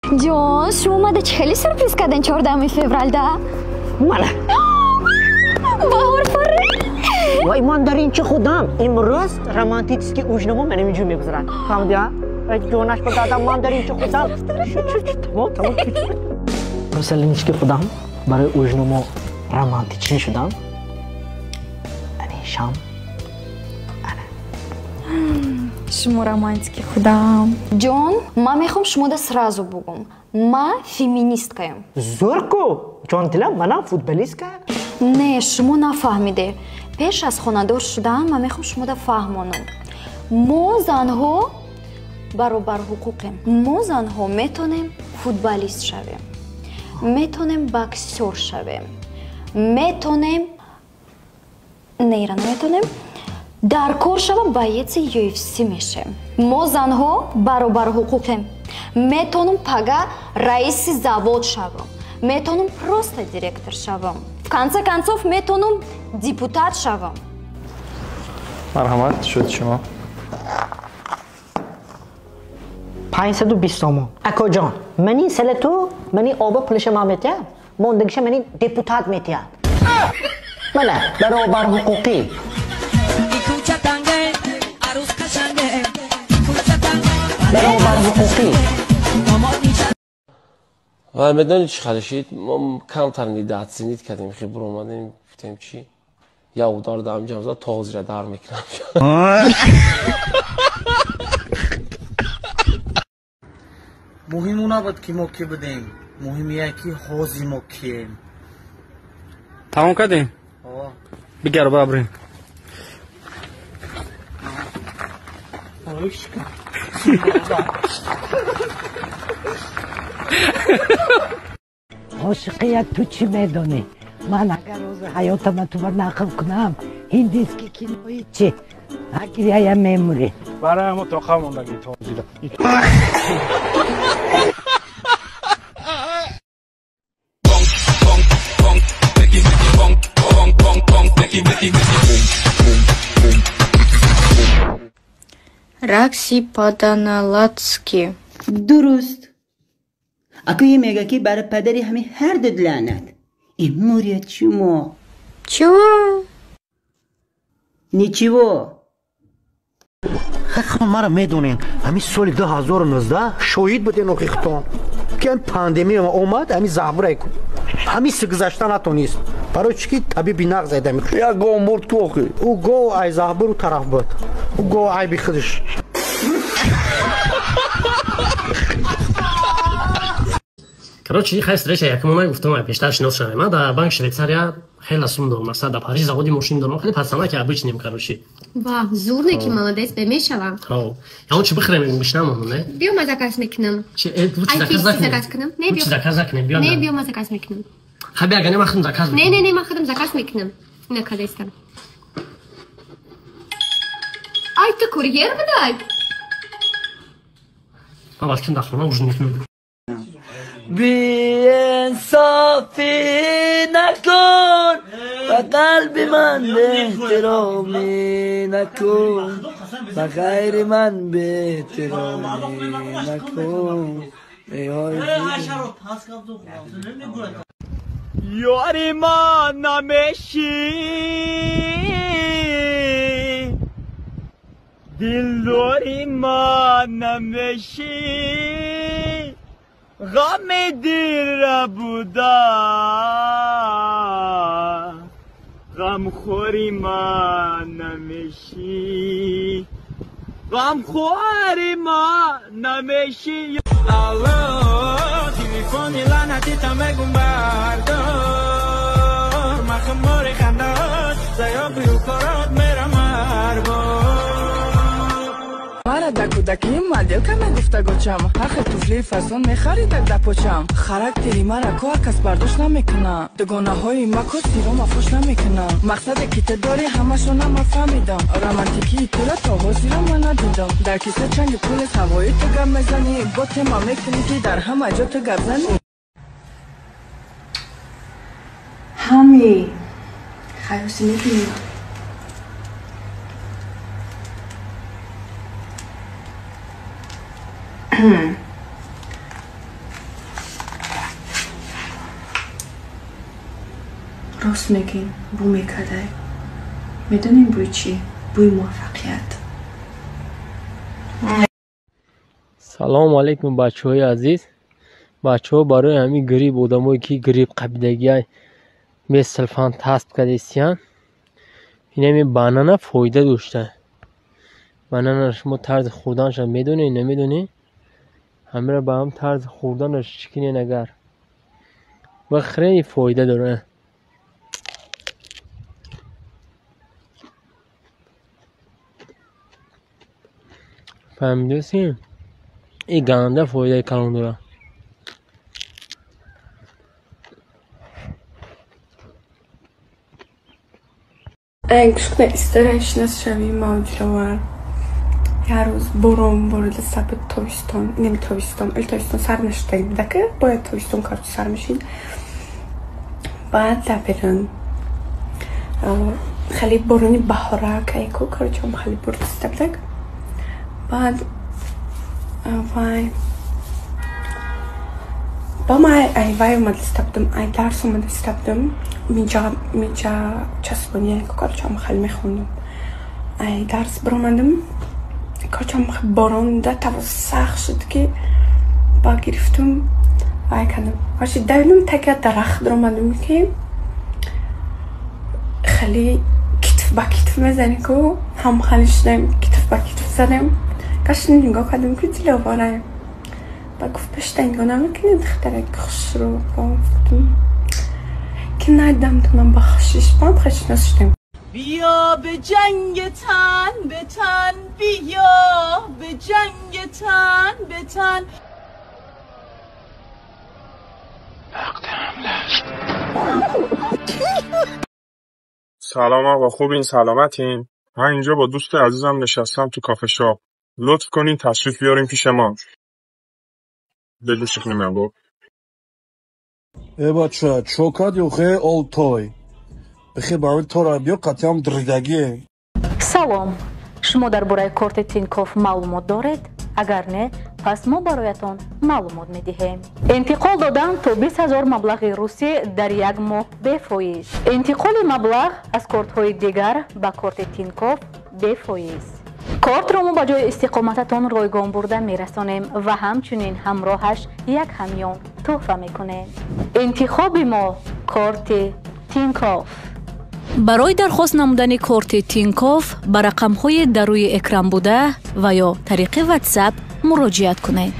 Ҷон, шумо мада чӣ хеле сюрприз карден 14 февралда? Мана. Баҳор фарре. Вай, ман дар ин чӣ худам. Имрӯз романтический ужин мо ман инҷо мегузарад. Фаҳмидӣ? Ҷонаш ба дадам, ман дар ин чӣ худам. Тамом, тамом. Просто линички худам барои ужин мо романтичный шудам. Ани шам. Шумо романтики худам. Ҷон, ман мехоҳам шумода сразу бугум. Ма феминисткаям. Зӯрку! Ҷон дилам, манам футболистка. Не, шумо нафаҳмиде. Пеш аз хонадор шудан ман мехоҳам шумода фаҳмонам. Мо занҳо баробарҳуқуқем. Мо занҳо метонем футболист шавем. Метонем боксёр шавем. Метонем нера наметонем. Дар кор шава боеци UFC мешем. Мо занҳо баробарҳуқуқем. Метонам пага раиси завод шавам. Метонам просто директор шавам. В конце концов метонам депутат шавам. Марҳамат, шуд шумо. 520 сомон. Акоҷон, мани селету, мани оба пулиша ман метиҳам, мондагиша мани депутат метиҳад. Мана, баробарҳуқуқӣ. Баробарҳуқуқӣ. Ва медонӣ чӣ халишид? Мо камтар недооценить кардем, хе буромадем, гуфтем чӣ? Я удар дам ҷам зад, то ҳозира дар мекунам. Муҳим он набуд, ки мо кӣ будем, муҳим ие ки ҳозир мо кием. Тамом кардем? Бигар бабрем. Ошиқият ту чӣ медонӣ? Ман агар рӯзи ҳаётама ту ба нақл кунам, ҳиндиски кинои чӣ? Агиряя мемурӣ. Барои мо тоқа мондагӣ то ҳозира. Рақси паданалатски. Дуруст. Акӯе мега, ки барои падари ҳами ҳар ду лаънат. Ин мурят шумо. Чего? Ничего. Хай, мара медонен, ҳамин соли 2019 шоҳид буден охи хитон, ки ҳамин пандемия омад, ҳамин заҳбурай ҳамин гузашта натонист. Барои чӣ ки табиби нағз айда мекушад. Як гов мурд ку охи. Ӯ гов ай заҳбуру тараф буд. Ӯ гов айби худаш. Короче, хай встреча якумона гуфтам, ай пештар шинос шавем. Ма дар банк Швейцария хеле сум дорам, масалан дар Париж заводи мошин дорам, хеле пацана ки обычныем, короче. Ва, зур не ки молодец бемешавам. Ҳо. Ягон чӣ бихӯрем, бишнамон, не? Биё, ма заказ мекунам. Чи, лучше заказ накунем. Заказ кунам? Не, биё. Заказ накунем, биё. Не, биё, ма заказ мекунам. Хай биё, агар не, ман худам заказ мекунам. Не, не, не, ман худам заказ мекунам. Накардастам. Ай, ту курьер будай? Ман балким дар хона ужин мекунам. بی‌انصافی نکن و قلب من احترامی نکن و غیر من به احترامی نکن. یاری ما نمیشی، دلداری ما نمیشی، غم دل را بودا غمخوری ما نمیشی، غمخوری ما نمیشی. Алло, телефони лаънатита мегум бардор, ма хумори хандаот, заёби укорот мерам ҳар бор. Мара да кӯдакиим моделка мегуфта гочам, ҳар хел туфлии фасон мехаридак да почам. Характери мара ко ҳар кас бардошт намекуна, дугонаҳои ма ко сирома фош намекуна. Мақсаде ки ту дорӣ ҳамашона ман фаҳмидам, романтикии тура то ҳозира ман надидам. Дар киса чанги пулес ҳавои ту гап мезанӣ, бо тема мекунӣ ки дар ҳама ҷо ту гап занӣ. Ҳами хаёси мебинӣ. Рост мегин, бу мекардай. Медонем бӯи чӣ? Бӯи муваффақият. Салому алейкум, бачаҳои азиз. Бачаҳо, барои ҳамин грипп, одамое ки грипп қабидагиай месилфан тасб кардестиян, инами банана фоида дошта. Банана шумо тарзи хӯрданашро медонед, намедонед? Ҳамира ба ҳам тарзи хӯрданаш чӣ кинен, агар бихӯред, фоида дорад. Фаҳмидоси? Ин ганда фоидаи калон дорад. Гӯш кунед, историяи шиносшавии ман Диловар. Як рӯз борон борида саб тобистон, неми тобистон, ил тобистон сар нашуда будаки, бояд тобистон, короче, сар мешид. Баъд дар берун хеле борони баҳора кайку, короче, ҳам хеле борида будак. Баъд вай ба ман ай вай омада будам, ай дарс омада будам, миҷа часпония, короче, ҳам хеле мехондам. Ай дарс биромадам, короче, ҳам борон да таво сахт шуд, ки ба гирифтум, вай кардам, короче, давидам, таки дарахт биромадам, ки хеле китф ба китф мезанӣ ку, ҳам хеле шудем, китф ба китф задем. Каши нигоҳ кардам, ки Диловарам. Ба гуфт: «Пешта нигоҳ намекунӣ, духтарак хушрӯ?» Гуфтам, ки надидам тунам, бахшиш. Баъд хеле шинос шудем. بیا به جنگ تن به تن، بیا به جنگ تن به تن. وقت حمله است. سلام آقا، خوبین؟ سلامتین؟ من اینجا با دوست عزیزم نشستم تو کافه شاپ. لطف کنین تشریف بیارین پیش ما. بگو من گفت. Э бача, чо кардӣ охе, олтой? Бихе барои тора биё, қатъиам дридагие. Салом, шумо дар бораи корти Тинкоф маълумот доред? Агар не, пас мо бароятон маълумот медиҳем. Интиқол додан то 20 000 маблағи русӣ дар як моҳ бефоиз. Интиқоли маблағ аз кортҳои дигар ба корти Тинкоф бефоиз. Кортро мо ба ҷои истиқомататон ройгон бурда мерасонем ва ҳамчунин ҳамроҳаш як ҳамён тӯҳфа мекунем. Интихоби мо корти Тинкоф. Барои дархост намудани корти Тинкоф ба рақамҳои дар рӯи экран буда ва ё тариқи Ватсап муроҷиат кунед.